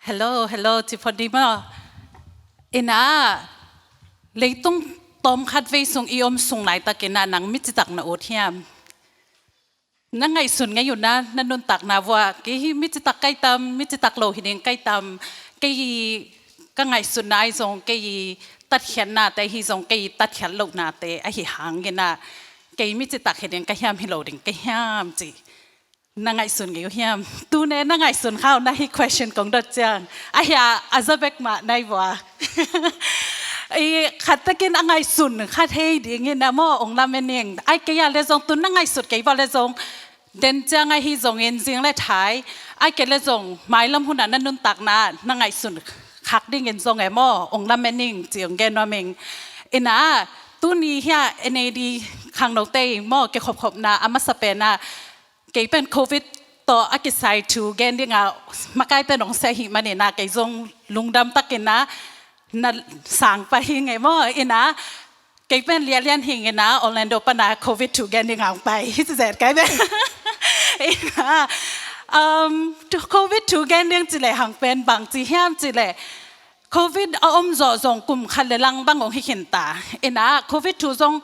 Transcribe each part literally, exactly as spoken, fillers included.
Hello, hello, ci phot dih maw. Ina, leitung tawmkhat vei sung i om sung laitakin ah nang mi citak na ut hiam? Na ngaihsun ngei uh na, na nuntakna vuah, kei hi mi citak kai tam, mi citak lo hi ding kai tam, kei hi ka ngaihsutna ahi zong, kei hi tatkhiatnate hi zong, kei hi tatkhiat lohnate ahi hangin ah, kei mi citak hi ding ka hiam, hi lo ding ka hiam ci na ngaihsun ngei uh hiam? Tune na ngaihsun kha uh na hih question kong dot ciang, ahi a, a za bek mah nai vua. I khat takin a ngaihsun kha thei dingin ah maw, ong lamen ing. Ai kei a le zong, tu na ngaihsut kei vua le zong, den ciang ahi zongin zing le thai, ai kei le zong mailam hun ah na nuntakna na ngaihsun khak dingin zong e maw, ong lamen ing ci ong gen nuam ing. Ina, tuni hi a N A D khangnote maw, kikhopkhopna a masa pen ah, kei pen covid tawh a kisai thu gen ding a makaite nong sia hi manin ah, kei zong lungdam takin ah na sang pah hi ing e maw. Ina, kei pen lianlian hi ing ina, Orlando pan ah covid thu gen ding a ong pai hi ci zet kai pen. Ina, um, covid thu gen ding ci leh hang pen bang ci hiam ci leh, covid a om zawh zong kum khat le lang bang ong hi khin ta. Ina, covid thu zong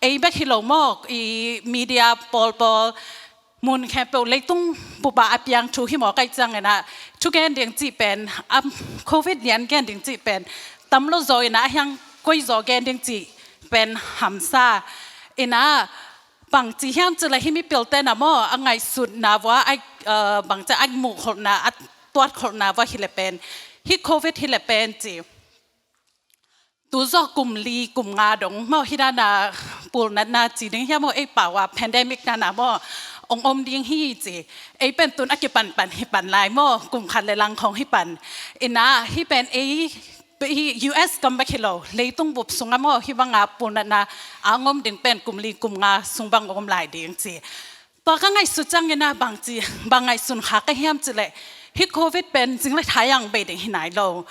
ei bek hi lo maw, i media pawlpawl, mun khempeuh leitung bup ah a piang thu hi maw, kai ciangin ah thugen ding cih pen, a, covid lian gen ding cih pen tam lo zaw ina, a hiang koi zaw gen ding cih pen hamsa. Ina, bang ci hiam ci leh hih mipilte'n ah maw, a ngaihsutna vua, a, a, bang ci a muhkholhna, a tuatkholhna vua hi leh pen, hih covid hi leh pen ci, tu zawh kum li kum nga dong maw, hih dan a pulnatna ci ding hiam maw, ei pau ah pandemic dan a maw, ong om ding hi ci. Ei pen tun a kipanpan hi pan lai maw, kum khat le lang khong hi pan. Ina, hih pen ei, hih U S gam bek hi lo, leitung bup sung ah maw, hih bang a pulnatna a ong om ding pen kum li kum nga sung bang ong om lai ding ci. Tua ka ngaihsut ciangin ah bang ci, bang ngaihsun kha ka hiam ci leh, hih covid pen zing le thai ang bei ding hi nai lo.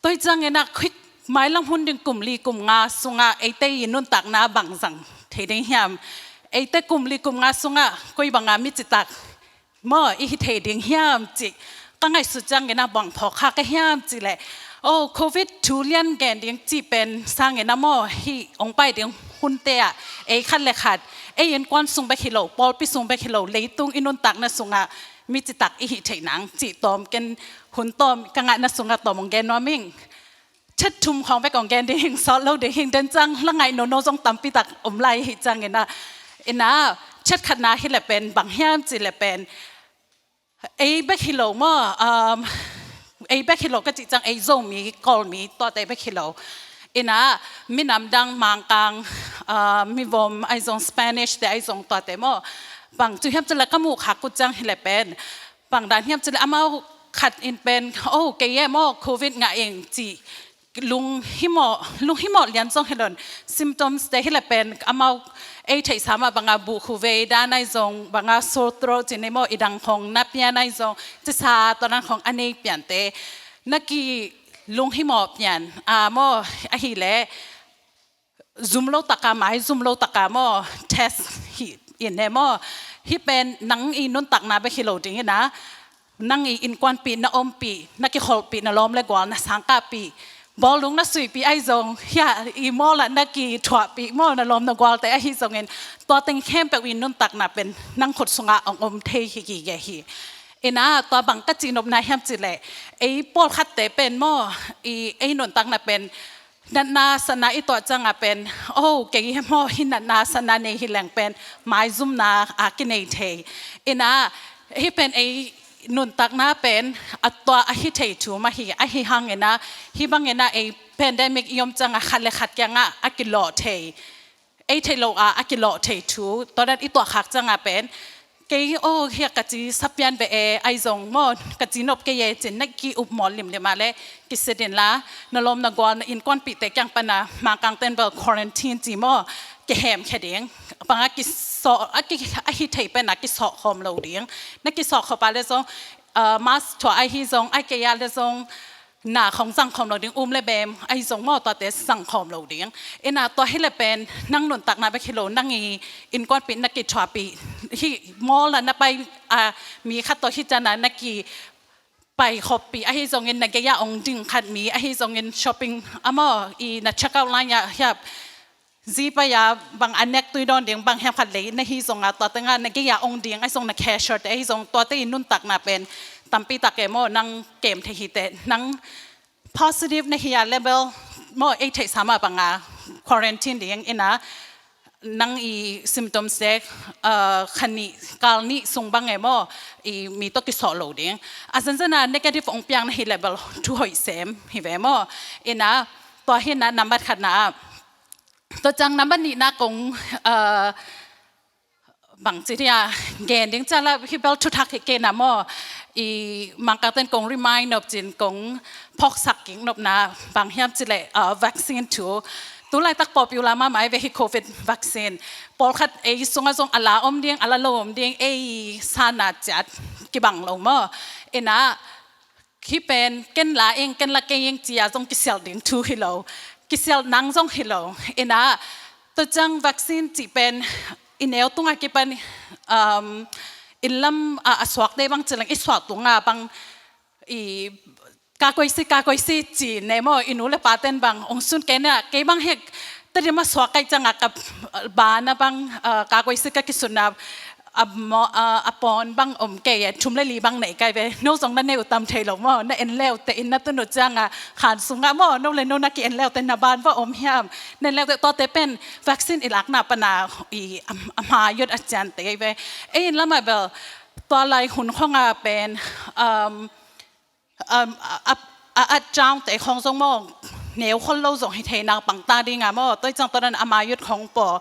Tua hi ciangin ah hih mailam hun ding kum li kum nga sung ah eite i nuntakna bang zang thei ding hiam? Eite kum li kum nga sung ah koi bang a mi citak maw i hi thei ding hiam ci ka ngaihsut ciangin ah bang phawk kha ka hiam ci leh, oh, covid thu lian gen ding cih pen sangin ah maw, hih ong pai ding hunte ah ei khat le khat, ei innkuan sung bek hi lo, pawlpi sung bek hi lo, leitung i nuntakna sung ah mi citak i hi thei nang cih tawm, ken hun tawm ka ngaihna sung ah tawm ong gen nuam ing. Chet thum khawng bek ong gen ding hing, sawt lo ding hing, den ciang la ngaih nono zong tampi tak om lai hi ciangin ah. Ina, chet khatna hi leh pen bang hiam ci leh pen, ei bek hi lo maw, um, ei bek hi lo ka cih ciang, ei Zomi, Kawlmi tuate bek hi lo. Ina, minam dang, Mangkang, um, mivom ahi zong, Spanish te ahi zong tuate maw, bang ci hiam ci leh ka muh khak uh ciang hi leh pen, bang dan hiam ci leh amau khat in pen, oh, kei e maw covid ngah ing ci, lunghimawh, lunghimawh lian zong hi lo in, symptoms te hi leh pen amau ei theihsa mah bang a buhkhu vei dan ahi zong, bang a sore throat ci nei maw, i dang khong na pian ahi zong, cisa tua dan khong a nei piante, na kilunghimawh pian a maw, ahi leh zum lo tak a, mai zum lo tak a maw, test hi in e maw, hih pen nang i nuntakna bek hi lo ding ina, nang i innkuanpih, na ompih, na kikholhpih, na lawm le gual, na sangkahpih, bawlung na suihpih ahi zong, hia i mawl ah na kithuahpih maw, na lawm na gualte ahi zongin, tua teng khempeuh i nuntakna pen nang khut sung ah ong om thei hi gige hi. Ina, tua bang ka cihnopna hiam ci leh, ei pawlkhatte pen maw, i ei nuntakna pen natna satna i tuah ciang a pen, oh, kei hi maw, hih natna satna nei hi leng pen maizumna a kinei thei. Ina, hih pen ei nuntakna pen a tua a hi thei thu mah hi, ahi hangin ah, hih bangin ah ei pandemic i om ciang a khat le khat kiang ah a kilawh thei, ei theih loh a a kilawh thei thu, tua dan i tuah khak ciang a pen, kei, oh, hia ka ci sa pian ve e, ahi zong maw, ka ci nop kei e, cin na ki-upmawh limlim a leh kisit inla, na lawm na gual, na innkuanpihte kiang pan a, Mangkangte'n bel quarantine ci maw, kihemkhia ding, bang a kisawh, a ki, a hi thei pen a kisawh khawm lo ding, na kisawh khop a leh zong, ah, mask thuah ahi zong, ai kei a leh zong, na khong zang khawm lo ding, um le bem ahi zong maw, tuate zang khawm lo ding. Ina, tua hi leh pen nang nuntakna bek hi lo, nang i innkuanpih, na kithuahpih, hih mawl ah na pai a mi khat tawh hih ciang a na ki, pai khop pi ahi zongin, na gei-ah ong ding khat mi ahi zongin, shopping a maw, i na check out line ah hiap zi pai-a bang a nek tui dawn ding bang hiam khat lei na hi zongah, tua tengah na gei-ah ong ding ahi zong, na cashier te ahi zong, tuate i nuntakna pen tampi tak e maw, nang kem thei hi teh, nang positive na hi-a level maw, ei theihsa mah banga quarantine ding ina, nang i symptoms te, uh, kha nih kal nih sung bang e maw, i mi tawh kisawh lo ding. A zenzen a negative ong piang na hi level thu hoih sem hi ve maw. Ina, tua hi na nambat khatna ah. Tua ciang nambat nihna kong, uh, bang ci dia, gen ding ciang la hi bel thuthak hi kei na maw. I Mangkangten kong remind nop cin, kong phawksak kik nopna bang hiam cih leh, uh, vaccine thu. Tu laitak popular mahmah hi ve hi covid vaccine. Pawlkhat ei sungah zong a la om ding, a la lo om ding, ei sana ciat kibang lo maw. Ina, hih pen ken la ing, ken la kei ing ci-a zong kisialh ding thu hi lo, kisialh nang zong hi lo. Ina, tua ciang vaccine cih pen i neu tungah kipan, um, inn lam a, a suakte bang ci leng i suah tungah bang i ka koisi, ka koisi ci ne maw, i nu le paten bang ong sun kei na, kei bang hek Tedim a suak kai ciangah ka bana bang, uh, ka koisi ka kisunna a mo-, a, a pawn bang om kei e, thum le li bang nei kai ve. No zong na nei uh tam thei lo maw, na en leu teh, inn na tun uh ciangah khan sungah maw, no le no na ki en leu teh na ban va om hiam? Na en leu teh, tuate pen vaccine i lakna pana i a, a hma yut a cian te ve. Ei inn lamah bel tua lai hun khongah pen, um, um, a, a, a, a ciang te khong zong maw, neu khol lo zong hi thei na pang ta ding a maw, tua ciang tua dan a hma yut khong paw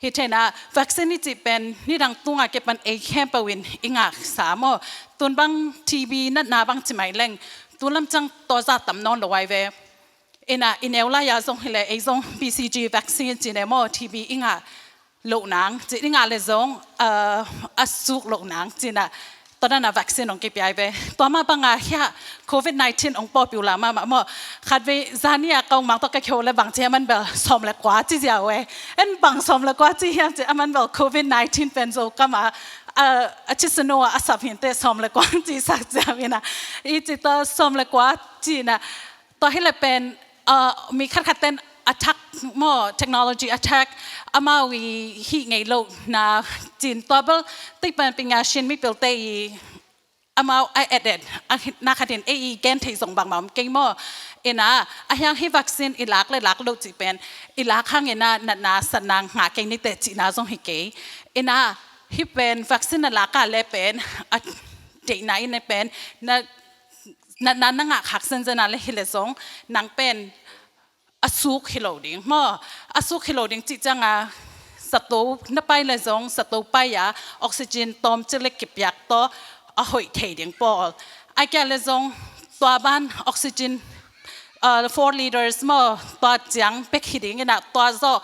hi thei na. Vaccine i cih pen nidang tungah kipan ei khempeuh in i ngaksa maw. Tun bang T B natna bang ci mai leng, tu lam ciang tua zah tam nawn lo ai ve. Ina, i neu lai-a zong hi leh ei zong B C G vaccine ci ne maw, T B i ngah loh nang, ci i ngah le zong, uh, a suk loh nang, ci na, tua dan a vaccine ong kipia ai ve. Tua mah banga hiah covid nineteen ong popular mahmah maw. Khat vei zani a ka ung mang tawh ka kheu le bang ci, aman bel sawm le kua ci ziau e. En bang sawm le kua ci hiam ci, aman bel covid nineteen pen Zokam a, a, a ci sunu a, a sap hinte sawm le kua ci sak ziau ina. I ci tua sawm le kua ci na, tua hi le pen, uh, mi khatkhat ten attack maw, technology attack, amau i hih ngei lo na cin, tua bel tei pen pinga Shin mipilte i amau a et et, a hi-, na khatin ei i gen thei zong bangmah om kei maw. Ina, a hiang hi vaccine i lak le lak lo cih pen, i lak hang ina natna satna ngah kei ni teh cihna zong hi kei. Ina, hih pen vaccine na lak a le pen, a deihna ina pen, na natna na ngah khak zenzen a le hi le zong, nang pen a suk hi lo ding maw. A suk hi lo ding cih cianga, sato na pai le zong, sato pai a oxygen tawm ci le kipiak tawh a hoih thei ding pawl. A kia le zong tua ban oxygen, uh, four liters maw, tua ciang pek hi ding ina, tua zawh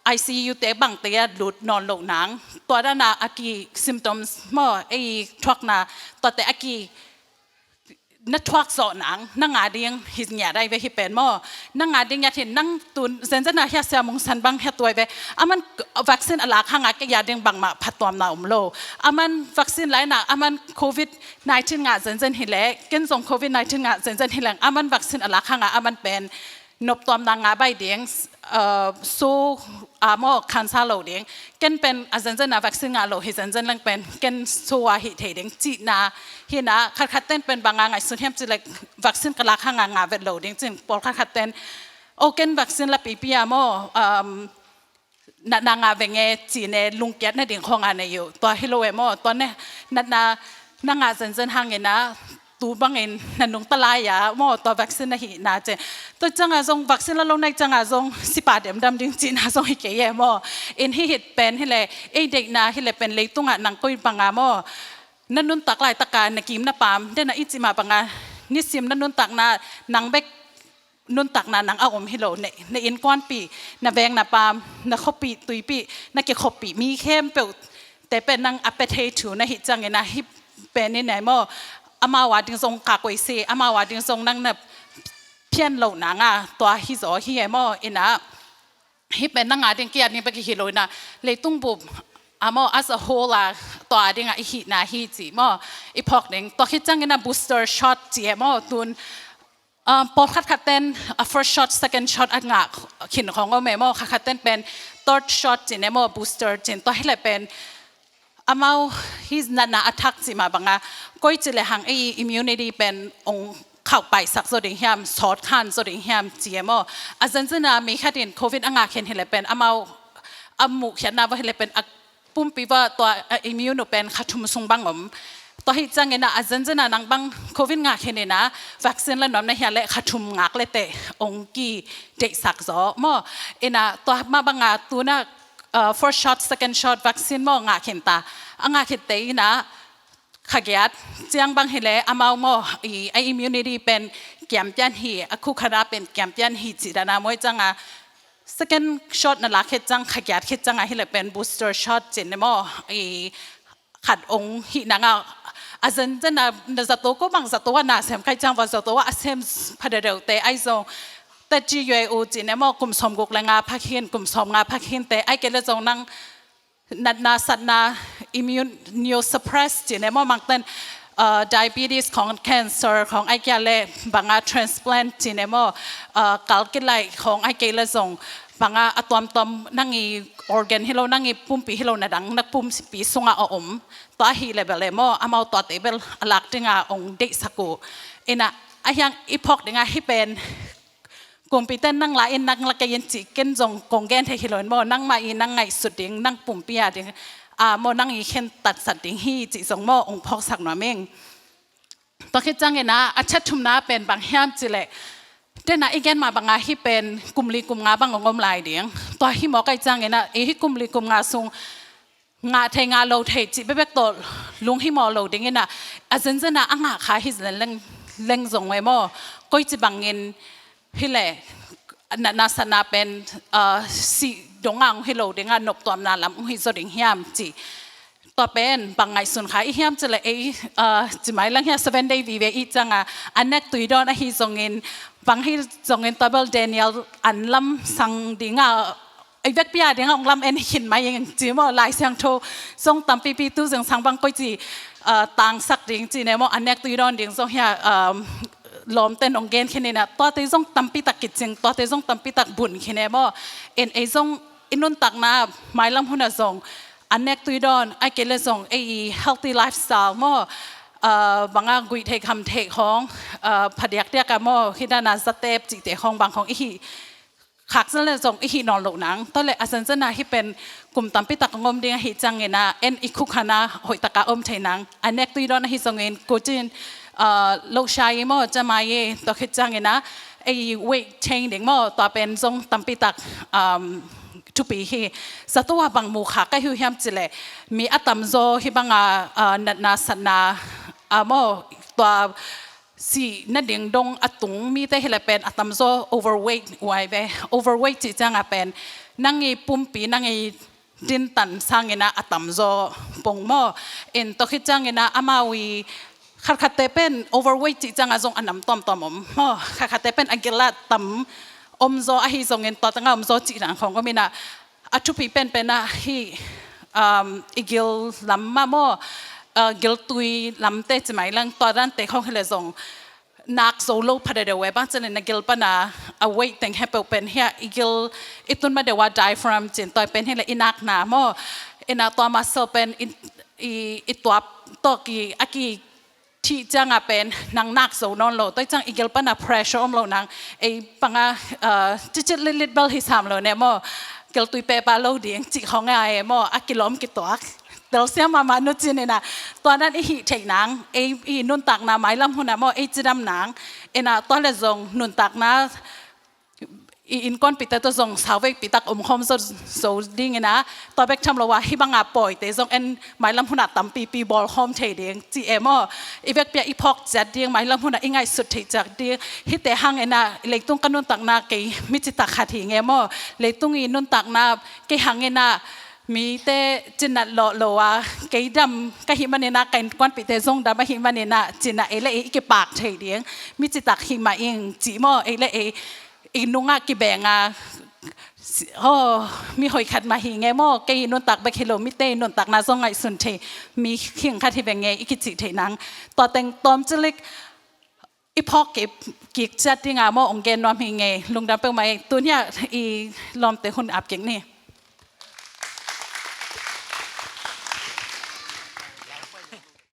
I C U te bangte a lut nawn lo nang. Tua dana a ki symptoms maw, ei thuakna, tuate a ki na thuak zawh nang, na ngah ding hi ngiat ai ve hih pen maw. Na ngah ding ngiat hi nang tun, zenzen a hia Sia Mung San bang hia tuai ve. Aman vaccine a lak hanga kei a ding bangmah phattuamna om lo. Aman vaccine lai na, aman covid nineteen ngah zenzen hi leh, ken zong covid nineteen ngah zenzen hi leng, aman vaccine a lak hanga aman pen noptuamna ngah bai ding, uh, so a maw, cancer lo ding. Ken pen a zenzen a vaccine ngah lo hi zenzen leng pen ken so a hih thei ding cihna hi na, khatkhat ten pen banga ngaihsun hiam cih leh vaccine ka lak hanga ngah vet lo ding cin, pawl khatkhat ten, o, ken vaccine la pipi a maw, um, natna ngah veng e ci ne, lungkiat nading khong a nei uh. Tua hi lo e maw, tua ne, natna na ngah zenzen hang ina, tu bangin na nungta lai a maw, tua vaccine na hihna ci. Tua cianga zong vaccine la lo nai cianga zong sipa demdam ding cihna zong hi kei e maw. In hih hih pen hi le, ei deihna hi le pen leitungah nang koi banga maw, na nuntak laitaka na kim na pam, dena i cih mah banga nisim na nuntakna nang bek nuntakna nang a om hi lo, na, na innkuanpih, na veng na pam, na khuapih tuipih, na kikhuapih mi khempeuh te pen nang a pia thei thu na hih ciangin a, hih pen in e maw, amau a ding zong ka koisi, amau a ding zong nang na phian loh nanga tua hi zaw hi e maw. Ina, hih pen nang a ding, kei a ding bek hi lo ina, leitung bup a maw, as a whole a tua dingah i hihna hi ci maw, i phawk ding. Tua khit ciangin a booster shot ci e maw, tun um, pawlkhat khat ten a first shot, second shot a ngah khin khong om e maw, khat khat ten pen third shot cin e maw, booster cin, tua hileh pen amau hi natna a thak ci mah banga koi ci le hang ei immunity pen ong khauh paisak zaw ding hiam, sawt khan zaw ding hiam ci e maw. A zenzen a mi khat in covid a ngah khin hileh pen amau a muhkhiatna va hileh pen a pumpi va tua a immune uh pen kha thum sung bang om. Tua hi ciangin a zenzen a nang bang covid ngah khin in a vaccine la nuam na hia leh kha thum ngak le teh ong ki deihsak zaw maw. In a tua mah banga tuna uh, first shot, second shot vaccine maw ngah khin ta. A ngah khin te in a kha giat ciang bang hileh amau maw i a immunity pen kiampian hi, a khu khat a pen kiampian hi ci dan a maw, i ciang a second shot na lak khit ciang kha giat khit ciang a hileh pen booster shot cin e maw, i khat ong hih nang a, a zenzen a na zato ko bang zato a na sem kai ciang va zato a sem phadeuh deuh te ai zong, ta ci yue u cin e maw, kum sawm guk le nga pha khin, kum sawm nga pha khin te ai kei le zong nang natna satna immune suppress cin e maw, mangten uh, diabetes khong, cancer khong ai kia le banga transplant cin e maw, uh, kal kilaih khong ai kei le zong banga a tuamtuam nang i organ hi lo, nang i pumpi hi lo, na dang na pumpi sunga a om. Tua hi le bel e maw, amau tua te bel a lak dinga ong deihsak uh. In a a hiang i phawk dinga hi pen kumpite nang la in nang la kei in cih ken zong kong gen thei hi lo in maw, nangmah i nang ngaihsut ding, nang pumpi a ding a maw, nang i khen tatsat ding hi cih zong maw ong phawksak nuam ing. Tua khit ciangin a a that thumna pen bang hiam cih leh, tena i gen mah banga hi pen kum li kum nga bang ong om lai ding. Tua hi mawk ai ciangin a i hi kum li kum nga sung ngah thei ngah lo thei cih bekbek tawh lunghimawh lo dingin a, a zenzen a a ngah kha hi zen leng, leng zong e maw, koi ci bangin hileh natna satna pen uh, sih dong a ong hi lo ding a, noptuamna lam ong hi zaw ding hiam cih. Tua pen bang ngaihsun kha i hiam cih leh ei uh, ci mai lang hia Seven Day vive i ciang a, a nek tui dawn ahi zongin, bang hi zongin tua bel Daniel an lam sang ding a, ei vekpi a ding a ong lam en khin mai ing ci maw, Lai Siangtho zong tampipi tu zingsang bang koi ci uh, tangsak ding ci ne maw, a nek tui dawn ding zong hia um, lawmten ong gen khin in a, tuate zong tampi tak kicing, tuate zong tampi tak bun khin e maw. In ei zong i nuntakna mailam hun a zong a nek tui dawn ai kei le zong ei i healthy lifestyle maw, uh, banga guih theih kham theih khong uh, phadiak diak a maw, hi dana zatep cihte khong bang khong i hi khak zel le zong i hih nawn loh nang. Tua le a zenzen a hi pen kum tampi tak a ngom ding ahi ciangin a, en i khuk hana hoih taka om thei nang. A nek tui dawn ahi zongin kucin uh, lo sha i maw, cama i, tua khit ciangin a ei weight change ding maw, tua pen zong tampi tak um, thupi hi. Zato a bang mu kha ka hiu hiam cih leh, mi a tamzaw hi banga uh, natna satna a maw, tua sih nading dong a tung mite hi le pen a tamzaw overweight uai ve. Overweight cih cianga pen nang i pumpi, nang i dintan sangin a a tamzaw pong maw. In tua khit ciangin a amau i khatkhatte pen overweight cih cianga zong a nam tuamtuam om maw. Khatkhatte pen a gil a tam omzaw ahi zongin tua tanga omzaw cih dan khong om in a, a thupi penpen a hi um, i gil lam mah maw, uh, giltui lamte ci mai lang, tua dante khong hi le zong nak zo lo phadeuh deuh e, bang cin in a gil pana a weight teng he peuh pen hia i gil i tun ma deuh a diaphragm cin, tua pen hi le i nakna maw. In a tua muscle pen i, i, i tuap tawh ki a ki thih cianga pen nang nak zo nawn lo, tua ciang i gil pana pressure om lo nang, ei panga uh, cicit litlit bel hi sam lo ne maw, giltui pepa lo ding cih khong a e maw, a kilawm kituak. Telsiam mahmah nu cin in a, tua nan i hih theih nang, ei i nuntakna mailam hun a maw, ei cidam nang, in a tua le zong nuntakna i innkuanpihte tawh zong sauvekpi tak omkhawm zo, zo ding in a, tua bek tham lo a hi banga pawite zong en mailam hun a tampipi bawlkhawm thei ding ci e maw. I vekpi a i phawk ciat ding, mailam hun a i ngaihsut theih ciat ding. Hite hang in a, i leitung ka nuntakna kei mi citak khat hi nge maw. Leitung i nuntakna kei hang in a, mite cinat lawh lo a, kei dam ka hih manin a, ka innkuanpihte zong dam ahih manin a, cin a ei le ei i kipak thei ding, mi citak hi mah ing ci maw, ei le ei i nungah kibeng a, si- oh, mi hoih khat mah hi nge maw, kei i nuntak bek hi lo, mite i nuntakna zong ngaihsun thei mi khing khat hi ve nge i kicih theih nang. Tua teng tawm cilik i phawk kik ciat dinga maw ong gen nuam hi nge, lungdam peuhmah ei. Tun hiah i lawmte hun ap kik ni.